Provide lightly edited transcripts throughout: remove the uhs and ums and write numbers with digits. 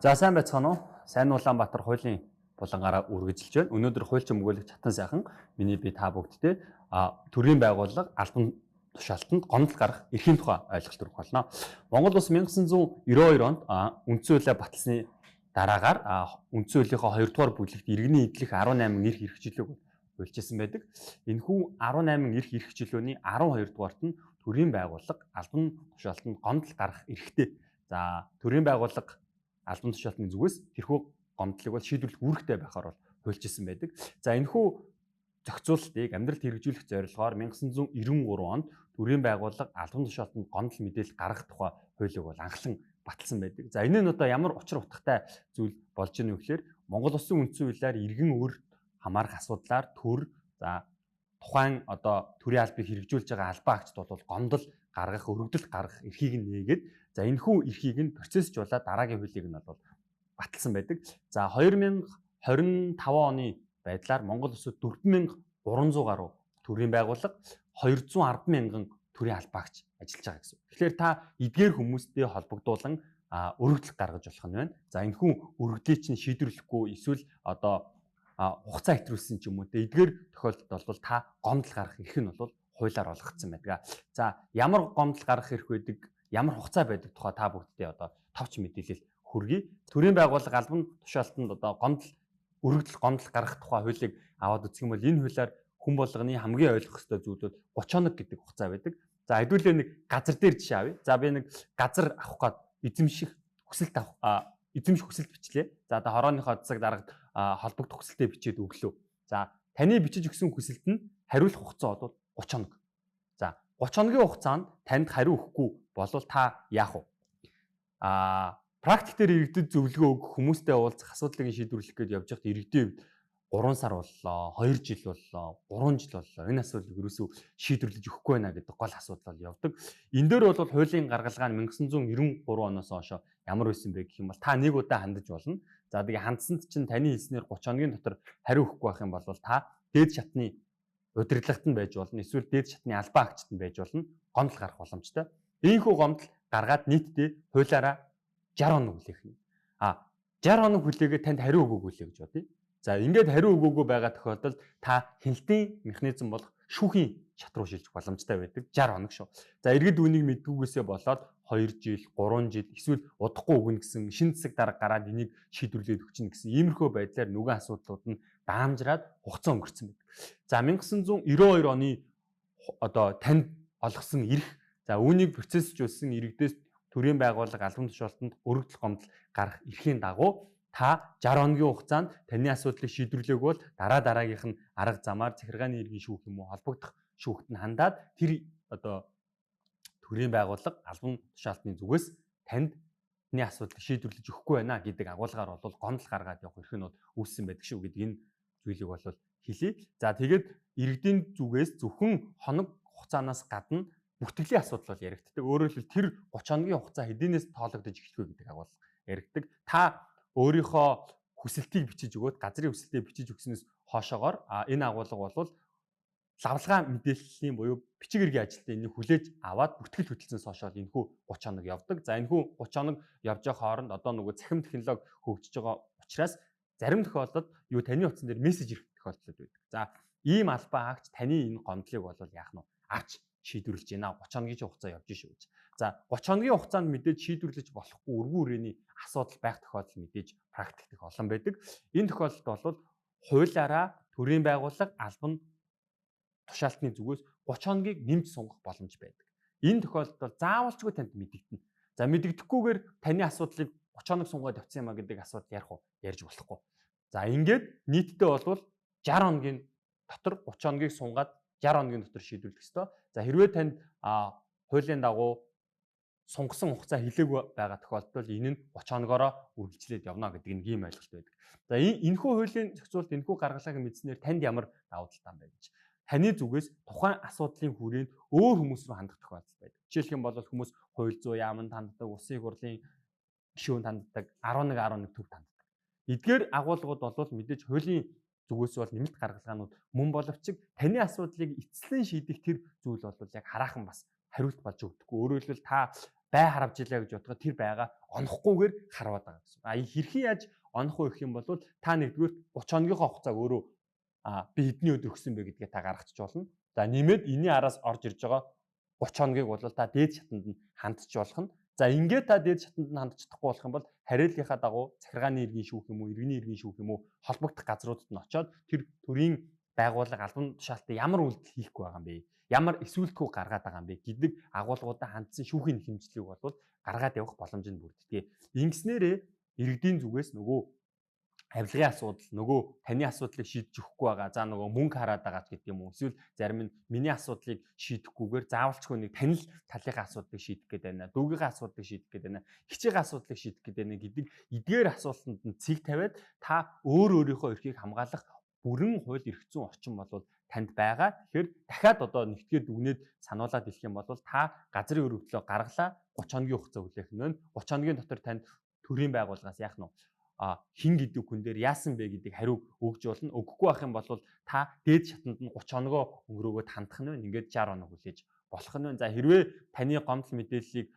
За сайн байцгаана уу? Сайн Улаанбаатар хуулийн булангаараа үргэлжилж байна. Өнөөдөр хуульчин мөгөөлөгч Хатан сайхан миний би та бүгдтэй төрийн байгууллага албан тушаалтанд гомдол гаргах эрхийн тухай ойлголт өгөх болно. Монгол улс 1992 онд үндсэн хуулиа баталсны дараагаар үндсэн хуулийнхаа 2 дугаар бүлэгт иргэний эдлэх 18 эрх эрхчлөөг хуульчилсан байдаг. Энэхүү 18 эрх эрхчлөөний 12 дугаарт нь төрийн байгууллага албан тушаалтанд гомдол гаргах эрхтэй. За төрийн байгууллага албан тушаалтны зүгээс тэрхүү гомдлыг бол шийдвэрлэх үүрэгтэй байхаар бол хуульчилсан байдаг. За энэхүү зохицуулалтыг амьдралд хэрэгжүүлэх зорилгоор 1993 онд төрийн байгууллага албан тушаалтанд гомдол мэдээлэл гаргах тухай хуулийг бол анхлан баталсан байдаг. За энэ нь одоо ямар учир утгатай зүйл болж ийнө вэ гэхээр Монгол улсын үндсэн хуулиар иргэн өөр хамаарах асуудлаар төр за тухайн одоо төрийн албыг хэрэгжүүлж байгаа албан агчд бол гомдол гаргах, өргөдөл гаргах эрхийг нь нээгээд за энэхүү эрхийг нь процессжуулаад дараагийн хуулийг нь бол баталсан байдаг. За 2025 оны байдлаар Монгол улсад 4300 гаруй төрийн байгууллага 210 мянган төрийн албаагч ажиллаж байгаа гэсэн. Тэгэхээр та эдгээр хүмүүстэй холбогдуулан өргөдөл гаргаж болох нь байна. За энэхүү өргөдлийг чинь шийдвэрлэхгүй эсвэл одоо хугацаа хэтрүүлсэн ч юм уу те эдгээр тохиолдолд бол та гомдол гаргах эрх нь бол хуулиар олгогдсон байдаг. За ямар гомдол гаргах эрх байдаг, ямар хугацаа байдаг тухай та бүгддээ одоо товч мэдээлэл хүргэе. Төрийн байгууллага албан тушаалтанд одоо гомдол өргөдөл гомдол гаргах тухай хуулийг аваад үзэх юм бол энэ хуулиар хүн болгоны хамгийн ойлгох ёстой зүйлүүд 30 хоног гэдэг хугацаа байдаг. За хэдүүлээ нэг газар дээр жишээ авъя. За би нэг газар авах гээд эзэмших хүсэлт авах эзэмших хүсэлт бичлээ. За одоо хорооныхоо засаг даргад холбогдох хүсэлтээ бичээд өглөө. За таны бичиж өгсөн хүсэлт нь хариулах хугацаа бол 30 хоног. За 30 хоногийн хугацаанд танд хариу өгөхгүй болвол та яах вэ? Практик дээр иргэдэд зөвлөгөө өгөх, хүмүүстэй уулзах, асуудлыг шийдвэрлэх гээд явж байхад иргэдийн хувьд 3 сар боллоо, 2 жил боллоо, 3 жил боллоо. Энэ асуудлыг ерөөсөө шийдвэрлэж өгөхгүй байна гэдэг гол асуудал бол явдаг. Энэ дээр бол хуулийн гаргалгаа нь 1993 оноос хойш ямар байсан бэ гэх юм бол та нэг удаа хандаж болно. За тэгээ хандсанд чинь таны хэлснээр 30 хоногийн дотор хариу өгөхгүй байх юм бол та дээд шатны удирдлагт нь байж болно. Эсвэл дээд шатны албан агчт нь байж болно. Гомдол гарах боломжтой. Ийхүү гомдол гаргаад нийтдээ хуулиараа 60 хоног хүлээх нь. 60 хоног хүлээгээ танд хариу өгөөгүй лээ гэж бодъё. За ингээд хариу өгөөгүй байгаа тохиолдолд та хяналтын механизм болох шүүхийн шат руу шилжих боломжтой байдаг. 60 хоног шүү. За иргэд үүнийг мэдгүйгээсээ болоод 2 жил, 3 жил эсвэл удахгүй өгнө гэсэн шин засаг дарга гараад энийг шийдвэрлээд өгчнө гэсэн иймэрхүү байдлаар нүгэн асуудлууд нь даамжраад хугацаа өнгөрцөн байдаг. За 1992 оны одоо танд олгосон эрх, за үүнийг процессжуулсан иргэдээс төрийн байгууллага албан тушаалтанд өргөдөл гомдол гарах эрхийн дагуу та 60 хоногийн хугацаанд таны асуудлыг шийдвэрлээг бол дараа дараагийнх нь арга замаар захиргааны иргэн шүүх юм уу холбогдох шүүхт нь хандаад тэр одоо төрийн байгууллага албан тушаалтны зүгээс танд таны асуудлыг шийдвэрлэж өгөхгүй байна гэдэг агуулгаар бол гомдол гаргаад явах эрх нь бол үүссэн байдаг шүү гэдэг энэ зүйлийг бол хэлье. За тэгээд иргэдийн зүгээс зөвхөн хоног хугацаанаас гадна бүртгэлийн асуудал бол яригддаг. Өөрөөр хэлбэл тэр 30 хоногийн хугацаа хэдийнээс тоологдож эхлэх вэ гэдэг агуулга яригддаг. Та өөрийнхөө хүсэлтийг бичиж өгөөд газрын хүсэлтээ бичиж өгснөөс хоошоогоор энэ агуулга бол лавлгаа мэдээллийн буюу бичиг эргийн ажилтны энийг хүлээж аваад бүртгэл хөтөлсөнөөс хойшоо энэхүү 30 хоног явдаг. За энэхүү 30 хоног явж байгаа хооронд одоо нөгөө цахим технологи хөгжиж байгаа учраас зарим тохиолдолд юу таны утсан дээр мессеж ирэх тохиолдлууд байдаг. За ийм албан агч таны энэ гомдлыг бол яах нь авч шийдвэрлэж байна. 30 хоногийн хугацаа явж шүү гэж. За 30 хоногийн хугацаанд мэдээж шийдвэрлэж болохгүй өргөн хүрээний асуудал байх тохиолдол мэдээж практик дэх олон байдаг. Энэ тохиолдолд бол хуулиараа төрийн байгууллага албан тушаалтны зүгээс 30 хоногийг нэмж сунгах боломж байдаг. Энэ тохиолдолд бол заавалчгүй танд мэдэгдэнэ. За мэдэгдэхгүйгээр таны асуудлыг 30 хоног сунгаад явцсан юм а гэдэг асуудал ярих уу? Ярьж болохгүй. За ингээд нийтдээ бол 60 хоногийн дотор 30 хоногийг сунгаад 60 хоногийн дотор шийдвэрлэх ёстой. За хэрвээ танд хуулийн дагуу сунгасан хугацаа хилээгүй байгаа тохиолдолд энэ нь 30 хоногоороо үргэлжлээд явна гэдэг нэг ийм ойлголт байдаг. За энэхүү хуулийн зохицуулалт энэхүү гаргалгааг мэдснээр танд ямар давуу талтай юм бэ гэж. Таны зүгээс тухайн асуудлын хүрээнд өөр хүмүүс рүү хандах тохиолдол байдаг. Жишээлх юм бол хүмүүс хууль зүйн яаманд ханддаг, улсын их хурлын гишүүнд ханддаг, 11 11 төвд ханддаг. Эдгээр агуулгууд бол мэдээж хуулийн зүгээс бол нэмэлт гаргалгаанууд мөн боловч таны асуудлыг эцэслэн шийдэх тэр зүйл бол яг хараахан бас хариулт болж өгдөггүй. Өөрөөр хэлбэл та бай харавж илаа гэж бодоход тэр байга онохгүйгээр харваад байгаа гэсэн. А хэрхэн яаж онох вэ гэх юм бол та нэгдүгээр 30 хоногийнхоо хугацааг өөрөө би хэдний өдөр өгсөн бэ гэдгээ та гаргачих болно. За нэмээд энэний араас орж ирж байгаа 30 хоногийг бол та дээд шатанд нь хандчих болох нь. За ингээд та дээд шатанд нь хандчих чадахгүй болох юм бол хариуллынхаа дагуу захиргааны иргэн шүүх юм уу, иргэний иргэн шүүх юм уу холбогдох газруудад нь очиод тэр төрийн байгууллага албан тушаалтан ямар үйлдэл хийхгүй байгаа юм бэ? Ямар эсвэлтгүү гаргаад байгаа юм бэ гэдэг агуулгуудаа хандсан шүүхийн хэмжлийг бол гаргаад явах боломж нь бүрддэг. Ингэснээрээ иргэдийн зүгээс нөгөө авилгын асуудал, нөгөө таны асуудлыг шийдэж өгөхгүй байгаа. За нөгөө мөнгө хараад байгаа ч гэдэг юм уу. Эсвэл зарим нь миний асуудлыг шийдэхгүйгээр заавалчгүй нэг танил талынхаа асуудлыг шийдэх гээд байна. Дүүгийнхээ асуудлыг шийдэх гээд байна. Хичээгийн асуудлыг шийдэх гээд байна гэдэг эдгээр асуултанд нь цэг тавиад та өөр өөрийнхөө эрхийг хамгаалах бүрэн хууль эрх зүйн орчин бол танд байгаа. Тэгэхээр дахиад одоо нэгтгэр дүгнээд сануулад хэлэх юм бол та газрын өргөдлөө гаргалаа 30 хоногийн хугацаа хүлээх нь байна. 30 хоногийн дотор танд төрийн байгууллагаас яах нь хин гэдэг хүн дээр яасан бэ гэдэг хариуг өгж болно. Өгөхгүй байх юм бол та дээд шатанд нь 30 хоногоо өнгөрөөгөөд хандах нь байна. Ингээд 60 хоног хүлээж болох нь байна. За хэрвээ таны гомдол мэдээллийг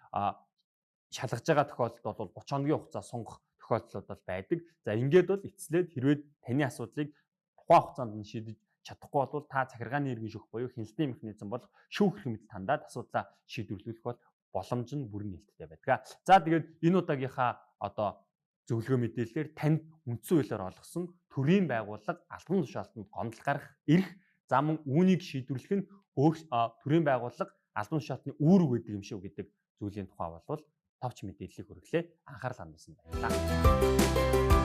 шалгаж байгаа тохиолдолд бол 30 хоногийн хугацаа сунгах тохиолдлууд бол байдаг. За ингээд бол эцэслээд хэрвээ таны асуудлыг тухайн хугацаанд нь шийдэж чадахгүй бол та захиргааны иргэн шүүх буюу хяналтын механизм болох шүүх эрх мэдэл хандаад асуудлаа шийдвэрлэх бол боломж нь бүрэн нээлттэй байдаг. За тэгээд энэ удаагийнхаа одоо зөвлөгөө мэдээллээр танд үндсэн хуулиар олгосон төрийн байгууллага албан тушаалтанд гомдол гаргах эрх, за мөн үүнийг шийдвэрлэх нь өөр төрийн байгууллага албан тушаалтны үүрэг гэдэг юм шүү гэдэг зүйлийн тухай болвол товч мэдээллийг хүргэлээ. Анхаарал хандуулсан баярлалаа.